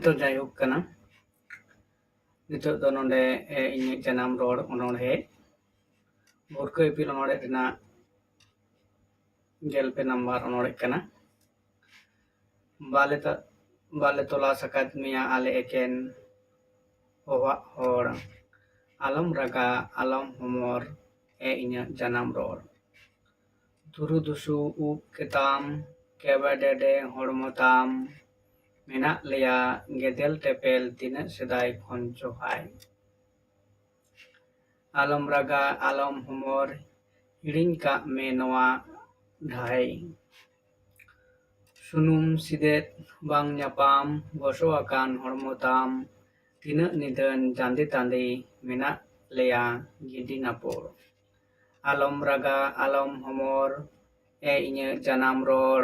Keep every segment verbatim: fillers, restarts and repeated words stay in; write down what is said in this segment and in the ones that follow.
ᱛᱚ ᱡᱟᱭᱦᱳᱠ ᱠᱟᱱᱟ, ᱱᱤᱛᱚᱜ ᱫᱚ ᱱᱚᱰᱮ ᱮ, ᱤᱧᱟᱹᱜ ᱡᱟᱱᱟᱢ ᱨᱚᱲ ᱚᱱᱚᱬᱦᱮ, ᱵᱷᱩᱨᱠᱟᱹ ᱤᱯᱤᱞ ᱚᱱᱚᱬᱦᱮ ᱨᱮᱱᱟᱜ ᱜᱮᱞ ᱯᱮ ᱱᱟᱢᱵᱟᱨ ᱚᱱᱚᱬᱦᱮ ᱠᱟᱱᱟ᱾ ᱵᱟᱞᱮ ᱛᱟ-, ᱵᱟᱞᱮ ᱛᱚᱞᱟᱥ ᱟᱠᱟᱫ ᱢᱮᱭᱟ ᱟᱞᱮ ᱮᱠᱮᱱ ᱚᱦᱟᱜ ᱦᱚᱲ, ᱟᱞᱚᱢ ᱨᱟᱜᱟ, ᱟᱞᱚᱢ ᱦᱚᱢᱚᱨ, ᱮ ᱤᱧᱟᱹᱜ ᱡᱟᱱᱟᱢ ᱨᱚᱲ᱾ ᱫᱩᱨᱩ ᱫᱩᱥᱩ ᱩᱵ ᱠᱮᱛᱟᱢ, ᱠᱮᱵᱮᱰᱮᱰᱮ ᱦᱚᱲᱢᱚ ᱛᱟᱢ, ᱢᱮᱱᱟᱜ ᱞᱮᱭᱟ ᱜᱮᱫᱮᱞ ᱴᱮᱯᱮᱞ ᱛᱤᱱᱟᱹᱜ ᱥᱮᱫᱟᱭ ᱠᱷᱚᱱ ᱪᱚᱦᱟᱭ᱾ ᱟᱞᱚᱢ ᱨᱟᱜᱟ, ᱟᱞᱚᱢ ᱦᱚᱢᱚᱨ, ᱦᱤᱲᱤᱧ ᱠᱟᱜ ᱢᱮ ᱱᱚᱣᱟ ᱰᱷᱟᱭ᱾ ᱥᱩᱱᱩᱢ ᱥᱤᱫᱮᱫ ᱵᱟᱝ ᱧᱟᱯᱟᱢ, ᱜᱚᱥᱚ ᱟᱠᱟᱱ ᱦᱚᱲᱢᱚ ᱛᱟᱢ, ᱛᱤᱱᱟᱹᱜ ᱱᱤᱫᱟᱹᱱ ᱡᱟᱸᱫᱮ ᱛᱟᱸᱫᱮ, ᱢᱮᱱᱟᱜ ᱞᱮᱭᱟ ᱜᱤᱰᱤ ᱱᱟᱯᱚᱲ᱾ ᱟᱞᱚᱢ ᱨᱟᱜᱟ, ᱟᱞᱚᱢ ᱦᱚᱢᱚᱨ, ᱮ ᱤᱧᱟᱹᱜ ᱡᱟᱱᱟᱢ ᱨᱚᱲ᱾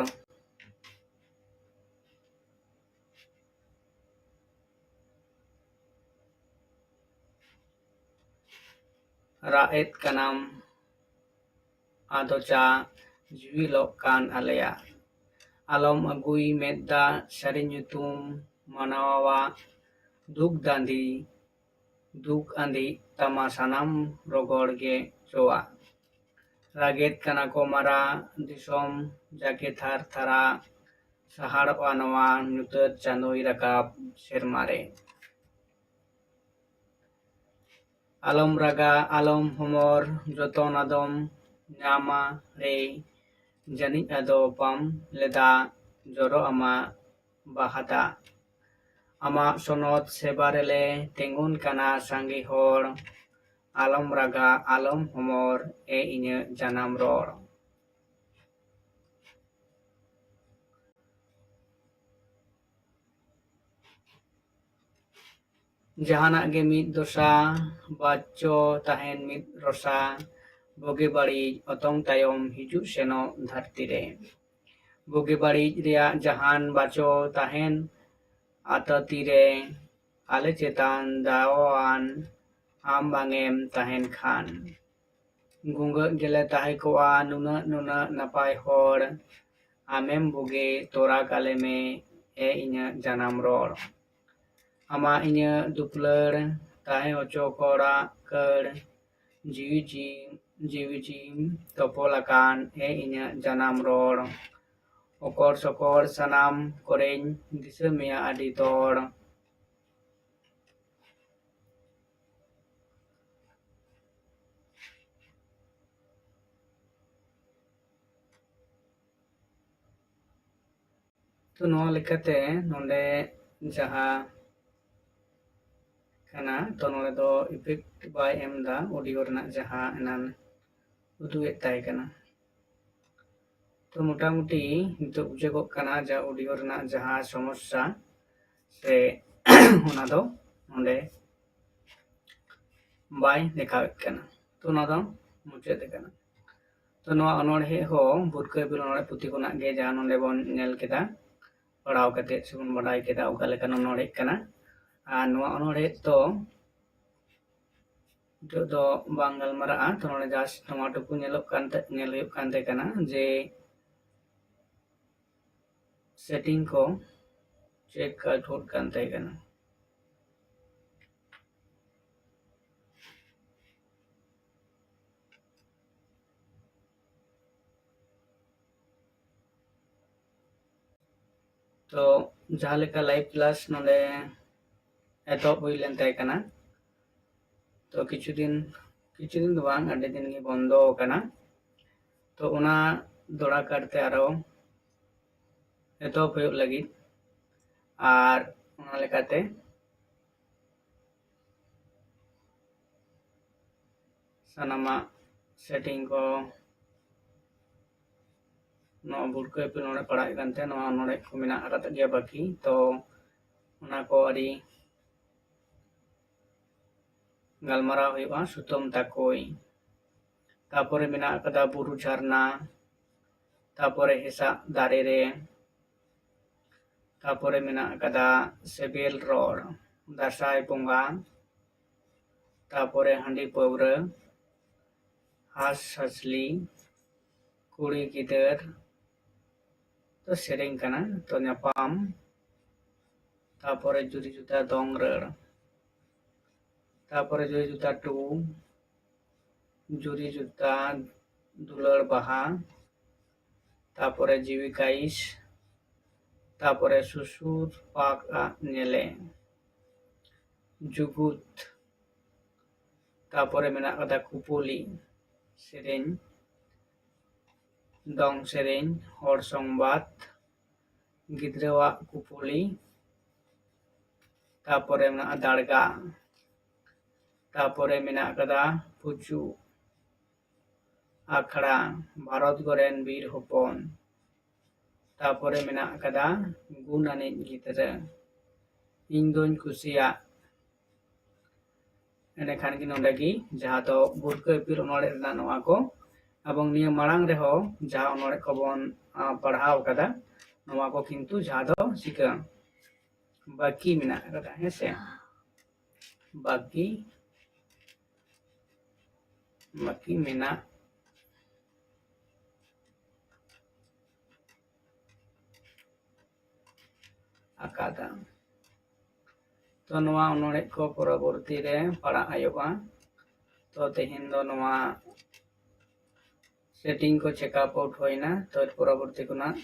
ᱨᱟᱜ ᱮᱫ ᱠᱟᱱᱟᱢ, ᱟᱫᱚ ᱪᱟ ᱡᱤᱣᱤᱞᱚᱜ ᱠᱟᱱ ᱟᱞᱮᱭᱟᱜ᱾ ᱟᱞᱚᱢ ᱟᱹᱜᱩᱭ ᱢᱮᱫ ᱫᱟᱜ, ᱥᱟᱹᱨᱤ ᱧᱩᱛᱩᱢ ᱢᱟᱱᱟᱣᱟᱣᱟᱜ, ᱫᱩᱠ ᱫᱟᱸᱫᱤ ᱫᱩᱠ ᱟᱸᱫᱤ ᱛᱟᱢᱟ ᱥᱟᱱᱟᱢ ᱨᱚᱜᱚᱲ ᱜᱮ ᱪᱚᱣᱟᱜ᱾ ᱨᱟᱜᱮᱫ ᱠᱟᱱᱟ ᱠᱚ ᱢᱟᱨᱟ ᱫᱤᱥᱚᱢ ᱡᱟᱜᱮ ᱛᱷᱟᱨ ᱛᱷᱟᱨᱟᱜ, ᱥᱟᱦᱟᱲᱚᱜᱼᱟ ᱱᱚᱣᱟ ᱧᱩᱛᱟᱹᱛ ᱪᱟᱸᱫᱳᱭ ᱨᱟᱠᱟᱵ ᱥᱮᱨᱢᱟ ᱨᱮ᱾ ᱟᱞᱚᱢ ᱨᱟᱜᱟ, ᱟᱞᱚᱢ ᱦᱚᱢᱚᱨ, ᱡᱚᱛᱚᱱ ᱟᱫᱚᱢ ᱧᱟᱢᱟ ᱨᱮ, ᱡᱟᱹᱱᱤᱡ ᱟᱫᱚ ᱵᱟᱢ ᱞᱮᱫᱟ ᱡᱚᱨᱚ ᱟᱢᱟᱜ ᱵᱟᱦᱟ ᱫᱟᱜ᱾ ᱟᱢᱟᱜ ᱥᱚᱱᱚᱛ ᱥᱮᱵᱟ ᱨᱮᱞᱮ ᱛᱤᱸᱜᱩᱱ ᱠᱟᱱᱟ ᱥᱟᱸᱜᱮ ᱦᱚᱲ, ᱟᱞᱚᱢ ᱨᱟᱜᱟ, ᱟᱞᱚᱢ ᱦᱚᱢᱚᱨ, ᱮ ᱤᱧᱟᱹᱜ ᱡᱟᱱᱟᱢ ᱨᱚᱲ᱾ ᱡᱟᱦᱟᱱᱟᱜ ᱜᱮ ᱢᱤᱫ ᱫᱚᱥᱟ, ᱵᱟᱪᱪᱚ ᱛᱟᱦᱮᱱ ᱢᱤᱫ ᱨᱚᱥᱟ, ᱵᱩᱜᱤ ᱵᱟᱹᱲᱤᱡ ᱚᱛᱚᱝ ᱛᱟᱭᱚᱢ ᱦᱤᱡᱩᱜ ᱥᱮᱱᱚᱜ ᱫᱷᱟᱹᱨᱛᱤ ᱨᱮ᱾ ᱵᱩᱜᱤ ᱵᱟᱹᱲᱤᱡ ᱨᱮᱭᱟᱜ ᱡᱟᱦᱟᱱ ᱵᱟᱪᱚ ᱛᱟᱦᱮᱱ ᱟᱛᱟᱹᱛᱤ ᱨᱮ, ᱟᱞᱮ ᱪᱮᱛᱟᱱ ᱫᱟᱣᱟᱱ ᱟᱢ ᱵᱟᱝᱮᱢ ᱛᱟᱦᱮᱱ ᱠᱷᱟᱱ᱾ ᱜᱩᱸᱜᱟᱹᱜ ᱜᱮᱞᱮ ᱛᱟᱦᱮᱸ ᱠᱚᱜᱼᱟ ᱱᱩᱱᱟᱹᱜ ᱱᱩᱱᱟᱹᱜ ᱱᱟᱯᱟᱭ ᱦᱚᱲ, ᱟᱢᱮᱢ ᱵᱩᱜᱤ ᱛᱚᱨᱟ ᱠᱟᱞᱮ ᱢᱮ, ᱮ ᱤᱧᱟᱹᱜ ᱡᱟᱱᱟᱢ ᱨᱚᱲ᱾ ᱟᱢᱟᱜ ᱤᱧᱟᱹᱜ ᱫᱩᱯᱞᱟᱹᱲ, ᱛᱟᱦᱮᱸ ᱦᱚᱪᱚ ᱠᱚᱲᱟᱜ ᱠᱟᱹᱲ, ᱡᱤᱣᱤ ᱡᱤ-, ᱡᱤᱣᱤ ᱡᱤᱣᱤᱢ ᱛᱚᱯᱚᱞ ᱟᱠᱟᱱ, ᱮ ᱤᱧᱟᱹᱜ ᱡᱟᱱᱟᱢ ᱨᱚᱲ᱾ ᱚᱠᱚᱲ ᱥᱚᱠᱚᱲ ᱥᱟᱱᱟᱢ ᱠᱚᱨᱮᱧ ᱫᱤᱥᱟᱹ ᱢᱮᱭᱟ ᱟᱹᱰᱤ ᱛᱚᱲ᱾ ᱛᱚ ᱱᱚᱣᱟ ᱞᱮᱠᱟᱛᱮ ᱱᱚᱰᱮ ᱡᱟᱦᱟᱸ ᱠᱟᱱᱟ, ᱛᱚ ᱱᱚᱰᱮ ᱫᱚ effect ᱵᱟᱭ ᱮᱢ ᱮᱫᱟ audio ᱨᱮᱱᱟᱜ ᱡᱟᱦᱟᱸ ᱮᱱᱟᱱ ᱩᱫᱩᱜ ᱮᱫ ᱛᱟᱦᱮᱸ ᱠᱟᱱᱟ᱾ ᱛᱚ ᱢᱚᱴᱟᱢᱩᱴᱤ ᱱᱤᱛᱚᱜ ᱵᱩᱡᱷᱟᱹᱜᱚᱜ ᱠᱟᱱᱟ ᱡᱮ audio ᱨᱮᱱᱟᱜ ᱡᱟᱦᱟᱸ ᱥᱚᱢᱚᱥᱥᱟ ᱥᱮ ᱚᱱᱟ ᱫᱚ ᱱᱚᱰᱮ ᱵᱟᱭ ᱫᱮᱠᱷᱟᱣᱮᱫ ᱠᱟᱱᱟ᱾ ᱛᱚ ᱱᱚᱣᱟ ᱫᱚ ᱢᱩᱪᱟᱹᱫ ᱟᱠᱟᱱᱟ᱾ ᱛᱚ ᱱᱚᱣᱟ ᱚᱱᱚᱬᱦᱮ ᱦᱚᱸ ᱵᱷᱩᱨᱠᱟᱹ ᱤᱯᱤᱞ ᱚᱱᱚᱬᱦᱮ ᱯᱩᱛᱷᱤ ᱠᱷᱚᱱᱟᱜ ᱜᱮ ᱡᱟᱦᱟᱸ ᱱᱚᱰᱮ ᱵᱚᱱ ᱧᱮᱞ ᱠᱮᱫᱟ, ᱯᱟᱲᱦᱟᱣ ᱠᱟᱛᱮ ᱥᱮᱵᱚᱱ ᱵᱟᱰᱟᱭ ᱠᱮᱫᱟ ᱚᱠᱟ ᱞᱮᱠᱟᱱ ᱚᱱᱚᱬᱦᱮ ᱠᱟᱱᱟ᱾ ᱟᱨ ᱱᱚᱣᱟ ᱚᱱᱚᱬᱦᱮ ᱫᱚ ᱱᱤᱛᱚᱜ ᱫᱚ ᱵᱟᱝ ᱜᱟᱞᱢᱟᱨᱟᱜᱼᱟ᱾ ᱛᱚ ᱱᱚᱰᱮ just ᱱᱚᱣᱟ ᱴᱩᱠᱩ ᱧᱮᱞᱚᱜ ᱠᱟᱱ ᱛᱟ-, ᱧᱮᱞ ᱦᱩᱭᱩᱜ ᱠᱟᱱ ᱛᱟᱦᱮᱸ ᱠᱟᱱᱟ ᱡᱮ setting ᱠᱚ check ᱟᱹᱪᱩᱨ ᱠᱟᱱ ᱛᱟᱦᱮᱸ ᱠᱟᱱᱟ᱾ ᱛᱚ ᱡᱟᱦᱟᱸ ᱞᱮᱠᱟ live class ᱱᱚᱰᱮ ᱮᱛᱚᱦᱚᱵ ᱦᱩᱭ ᱞᱮᱱ ᱛᱟᱦᱮᱸ ᱠᱟᱱᱟ, ᱛᱚ ᱠᱤᱪᱷᱩ ᱫᱤᱱ, ᱠᱤᱪᱷᱩ ᱫᱤᱱ ᱫᱚ ᱵᱟᱝ, ᱟᱹᱰᱤ ᱫᱤᱱ ᱜᱮ ᱵᱚᱱᱫᱚ ᱟᱠᱟᱱᱟ᱾ ᱛᱚ ᱚᱱᱟ ᱫᱚᱲᱟ ᱠᱟᱨᱛᱮ ᱟᱨᱚ ᱮᱛᱚᱦᱚᱵ ᱦᱩᱭᱩᱜ ᱞᱟᱹᱜᱤᱫ, ᱟᱨ ᱚᱱᱟ ᱞᱮᱠᱟᱛᱮ ᱥᱟᱱᱟᱢᱟᱜ setting ᱠᱚ, ᱱᱚᱣᱟ ᱵᱷᱩᱨᱠᱟᱹ ᱤᱯᱤᱞ ᱱᱚᱰᱮ ᱯᱟᱲᱟᱜ ᱠᱟᱱ ᱛᱟᱦᱮᱸ, ᱱᱚᱣᱟ ᱱᱚᱰᱮ ᱠᱚ ᱢᱮᱱᱟᱜ ᱟᱠᱟᱫ ᱜᱮᱭᱟ ᱵᱟᱹᱠᱤ, ᱛᱚ ᱚᱱᱟ ᱠᱚ ᱟᱹᱰᱤ ᱜᱟᱞᱢᱟᱨᱟᱣ ᱦᱩᱭᱩᱜᱼᱟ᱾ ᱥᱩᱛᱟᱹᱢ ᱛᱟᱠᱚᱭ, ᱛᱟᱯᱚᱨᱮ ᱢᱮᱱᱟᱜ ᱟᱠᱟᱫᱟ ᱵᱩᱨᱩ ᱡᱷᱟᱨᱱᱟ, ᱛᱟᱯᱚᱨᱮ ᱦᱮᱸᱥᱟᱜ ᱫᱟᱨᱮ ᱨᱮ, ᱛᱟᱯᱚᱨᱮ ᱢᱮᱱᱟᱜ ᱟᱠᱟᱫᱟ ᱥᱮᱵᱮᱞ ᱨᱚᱲ, ᱫᱟᱸᱥᱟᱭ ᱵᱚᱸᱜᱟ, ᱛᱟᱯᱚᱨᱮ ᱦᱟᱺᱰᱤ ᱯᱟᱹᱣᱨᱟᱹ, ᱦᱟᱸᱥ ᱦᱟᱸᱥᱞᱤ, ᱠᱩᱲᱤ ᱜᱤᱫᱟᱹᱨ, ᱛᱚ ᱥᱮᱨᱮᱧ ᱠᱟᱱᱟ, ᱛᱚ ᱧᱟᱯᱟᱢ, ᱛᱟᱯᱚᱨᱮ ᱡᱩᱨᱤ ᱡᱩᱛᱟ ᱫᱚᱝ ᱨᱟᱹᱲ, ᱛᱟᱯᱚᱨᱮ ᱡᱩᱨᱤ ᱡᱩᱛᱟ ᱴᱩ, ᱡᱩᱨᱤ ᱡᱩᱛᱟ ᱫᱩᱞᱟᱹᱲ ᱵᱟᱦᱟ, ᱛᱟᱯᱚᱨᱮ ᱡᱤᱣᱤ ᱠᱟᱭᱤᱥ, ᱛᱟᱯᱚᱨᱮ ᱥᱩᱥᱩᱨ ᱯᱟᱠ ᱟᱜ ᱧᱮᱞᱮ, ᱡᱩᱜᱩᱛ, ᱛᱟᱯᱚᱨᱮ ᱢᱮᱱᱟᱜ ᱠᱟᱫᱟ ᱠᱩᱯᱩᱞᱤ ᱥᱮᱨᱮᱧ, ᱫᱚᱝ ᱥᱮᱨᱮᱧ, ᱦᱚᱲ ᱥᱚᱝᱵᱟᱫ, ᱜᱤᱫᱽᱨᱟᱹᱣᱟᱜ ᱠᱩᱯᱩᱞᱤ, ᱛᱟᱯᱚᱨᱮ ᱢᱮᱱᱟᱜᱼᱟ ᱫᱟᱲᱜᱟ, ᱛᱟᱯᱚᱨᱮ ᱢᱮᱱᱟᱜ ᱠᱟᱫᱟ ᱯᱩᱪᱩ ᱟᱠᱷᱲᱟ, ᱵᱷᱟᱨᱚᱛ ᱜᱚᱨᱮᱱ ᱵᱤᱨ ᱦᱚᱯᱚᱱ, ᱛᱟᱯᱚᱨᱮ ᱢᱮᱱᱟᱜ ᱠᱟᱫᱟ ᱜᱩᱱ ᱟᱹᱱᱤᱡ ᱜᱤᱫᱽᱨᱟᱹ, ᱤᱧ ᱫᱚᱧ ᱠᱩᱥᱤᱭᱟᱜ᱾ ᱮᱸᱰᱮᱠᱷᱟᱱ ᱜᱮ ᱱᱚᱰᱮ ᱜᱮ ᱡᱟᱦᱟᱸ ᱫᱚ ᱵᱷᱩᱨᱠᱟᱹ ᱤᱯᱤᱞ ᱚᱱᱚᱬᱦᱮ ᱨᱮᱱᱟᱜ ᱱᱚᱣᱟ ᱠᱚ, ᱮᱵᱚᱝ ᱱᱤᱭᱟᱹ ᱢᱟᱲᱟᱝ ᱨᱮᱦᱚᱸ ᱡᱟᱦᱟᱸ ᱚᱱᱚᱬᱦᱮ ᱠᱚᱵᱚᱱ ᱟᱸ, ᱯᱟᱲᱦᱟᱣ ᱠᱟᱫᱟ, ᱱᱚᱣᱟ ᱠᱚ ᱠᱤᱱᱛᱩ ᱡᱟᱦᱟᱸ ᱫᱚ ᱪᱤᱠᱟᱹ ᱵᱟᱹᱠᱤ ᱢᱮᱱᱟᱜ ᱠᱟᱫᱟ, ᱦᱮᱸ ᱥᱮ? ᱵᱟᱹᱠᱤ ᱵᱟᱹᱠᱤ ᱢᱮᱱᱟᱜ ᱟᱠᱟᱫᱟ᱾ ᱛᱚ ᱱᱚᱣᱟ ᱚᱱᱚᱬᱦᱮ ᱠᱚ ᱯᱚᱨᱚᱵᱚᱨᱛᱤ ᱨᱮ ᱯᱟᱲᱦᱟᱜ ᱦᱩᱭᱩᱜᱼᱟ᱾ ᱛᱚ ᱛᱮᱦᱮᱧ ᱫᱚ ᱱᱚᱣᱟ ᱥᱮᱴᱤᱝ ᱠᱚ ᱪᱮᱠ ᱟᱯ ᱟᱣᱩᱴ ᱦᱩᱭᱱᱟ᱾ ᱛᱚ ᱯᱚᱨᱚᱵᱚᱨᱛᱤ ᱠᱷᱚᱱᱟᱜ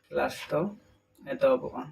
ᱠᱞᱟᱥ ᱫᱚ ᱮᱛᱚᱦᱚᱵᱚᱜᱼᱟ᱾